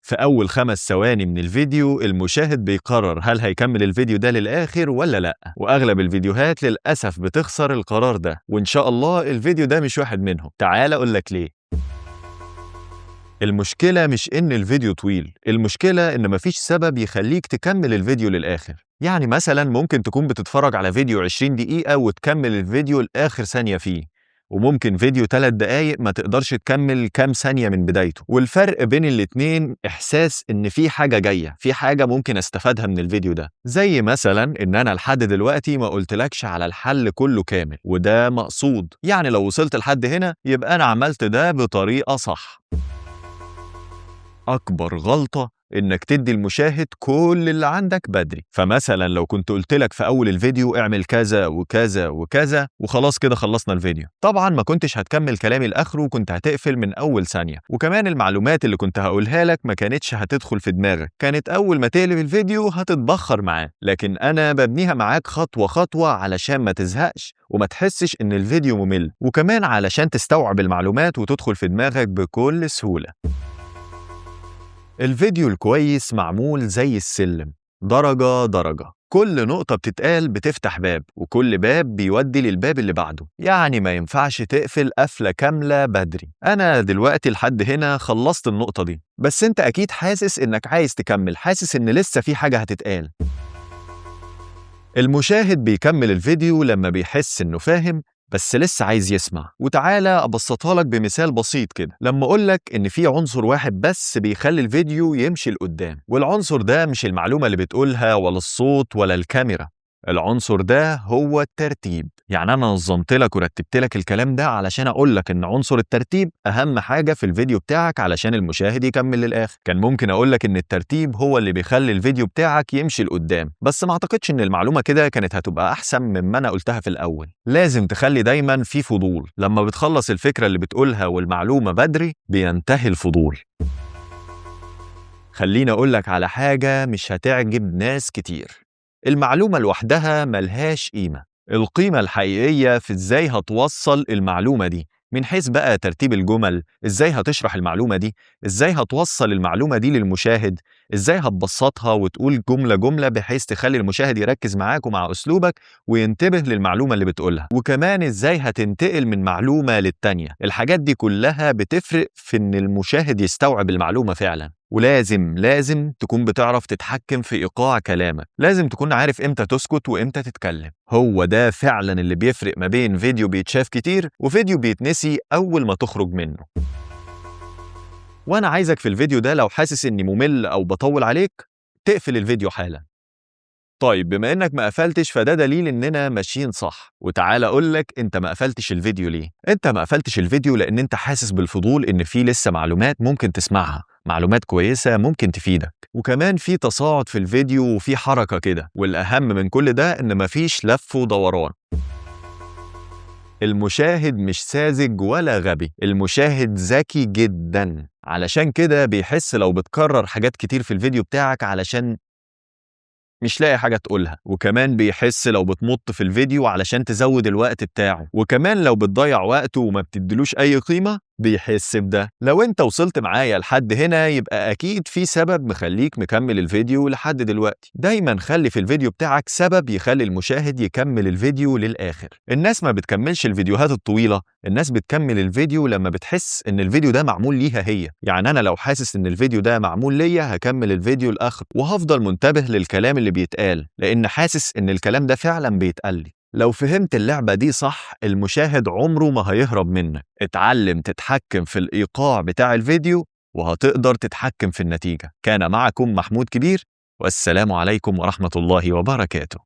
في أول 5 ثواني من الفيديو المشاهد بيقرر هل هيكمل الفيديو ده للآخر ولا لأ، وأغلب الفيديوهات للأسف بتخسر القرار ده، وإن شاء الله الفيديو ده مش واحد منهم. تعال أقولك ليه. المشكلة مش إن الفيديو طويل، المشكلة إن مفيش سبب يخليك تكمل الفيديو للآخر. يعني مثلا ممكن تكون بتتفرج على فيديو 20 دقيقة وتكمل الفيديو لآخر ثانية فيه، وممكن فيديو 3 دقايق ما تقدرش تكمل كام ثانية من بدايته. والفرق بين الاتنين إحساس إن في حاجة جاية، في حاجة ممكن أستفادها من الفيديو ده. زي مثلا إن أنا لحد دلوقتي ما قلتلكش على الحل كله كامل، وده مقصود. يعني لو وصلت لحد هنا يبقى أنا عملت ده بطريقة صح. أكبر غلطة إنك تدي المشاهد كل اللي عندك بدري. فمثلا لو كنت قلت لك في أول الفيديو اعمل كذا وكذا وكذا وخلاص كده خلصنا الفيديو، طبعا ما كنتش هتكمل كلامي لآخره وكنت هتقفل من أول ثانية. وكمان المعلومات اللي كنت هقولها لك ما كانتش هتدخل في دماغك، كانت أول ما تقلب الفيديو هتتبخر معاه. لكن أنا ببنيها معاك خطوة خطوة علشان ما تزهقش وما تحسش إن الفيديو ممل، وكمان علشان تستوعب المعلومات وتدخل في دماغك بكل سهولة. الفيديو الكويس معمول زي السلم، درجة درجة، كل نقطة بتتقال بتفتح باب، وكل باب بيودي للباب اللي بعده. يعني ما ينفعش تقفل قفلة كاملة بدري. أنا دلوقتي لحد هنا خلصت النقطة دي، بس أنت أكيد حاسس إنك عايز تكمل، حاسس إن لسه في حاجة هتتقال. المشاهد بيكمل الفيديو لما بيحس إنه فاهم بس لسه عايز يسمع. وتعالى أبسطها لك بمثال بسيط كده، لما أقول لك إن في عنصر واحد بس بيخلي الفيديو يمشي لقدام، والعنصر ده مش المعلومة اللي بتقولها ولا الصوت ولا الكاميرا، العنصر ده هو الترتيب. يعني أنا نظمت لك ورتبت لك الكلام ده علشان أقول لك إن عنصر الترتيب أهم حاجة في الفيديو بتاعك علشان المشاهد يكمل للآخر. كان ممكن أقول لك إن الترتيب هو اللي بيخلي الفيديو بتاعك يمشي لقدام، بس ما أعتقدش إن المعلومة كده كانت هتبقى أحسن مما أنا قلتها في الأول. لازم تخلي دايما في فضول، لما بتخلص الفكرة اللي بتقولها والمعلومة بدري بينتهي الفضول. خليني أقول لك على حاجة مش هتعجب ناس كتير، المعلومة لوحدها ملهاش قيمة. القيمة الحقيقية في إزاي هتوصل المعلومة دي، من حيث بقى ترتيب الجمل، إزاي هتشرح المعلومة دي، إزاي هتوصل المعلومة دي للمشاهد، إزاي هتبسطها وتقول جملة جملة بحيث تخلي المشاهد يركز معاك ومع أسلوبك وينتبه للمعلومة اللي بتقولها، وكمان إزاي هتنتقل من معلومة للتانية. الحاجات دي كلها بتفرق في إن المشاهد يستوعب المعلومة فعلا. ولازم لازم تكون بتعرف تتحكم في إيقاع كلامك، لازم تكون عارف إمتى تسكت وإمتى تتكلم. هو ده فعلا اللي بيفرق ما بين فيديو بيتشاف كتير وفيديو بيتنسي أول ما تخرج منه. وأنا عايزك في الفيديو ده لو حاسس إني ممل أو بطول عليك تقفل الفيديو حالا. طيب بما إنك ما قفلتش فده دليل إننا ماشيين صح. وتعالى أقولك أنت ما قفلتش الفيديو ليه. أنت ما قفلتش الفيديو لأن أنت حاسس بالفضول إن في لسه معلومات ممكن تسمعها، معلومات كويسة ممكن تفيدك، وكمان في تصاعد في الفيديو وفي حركة كده. والأهم من كل ده إن مفيش لف ودوران. المشاهد مش ساذج ولا غبي، المشاهد ذكي جدا، علشان كده بيحس لو بتكرر حاجات كتير في الفيديو بتاعك علشان مش لاقي حاجة تقولها، وكمان بيحس لو بتمط في الفيديو علشان تزود الوقت بتاعه، وكمان لو بتضيع وقته وما بتديلوش أي قيمة بيحس بده. لو انت وصلت معايا لحد هنا يبقى أكيد في سبب مخليك مكمل الفيديو لحد دلوقتي. دايما خلي في الفيديو بتاعك سبب يخلي المشاهد يكمل الفيديو للآخر. الناس ما بتكملش الفيديوهات الطويلة، الناس بتكمل الفيديو لما بتحس إن الفيديو ده معمول ليها هي. يعني أنا لو حاسس إن الفيديو ده معمول ليا هكمل الفيديو لآخره، وهفضل منتبه للكلام اللي بيتقال لأن حاسس إن الكلام ده فعلا بيتقال لي. لو فهمت اللعبة دي صح المشاهد عمره ما هيهرب منك. اتعلم تتحكم في الإيقاع بتاع الفيديو وهتقدر تتحكم في النتيجة. كان معكم محمود كبير، والسلام عليكم ورحمة الله وبركاته.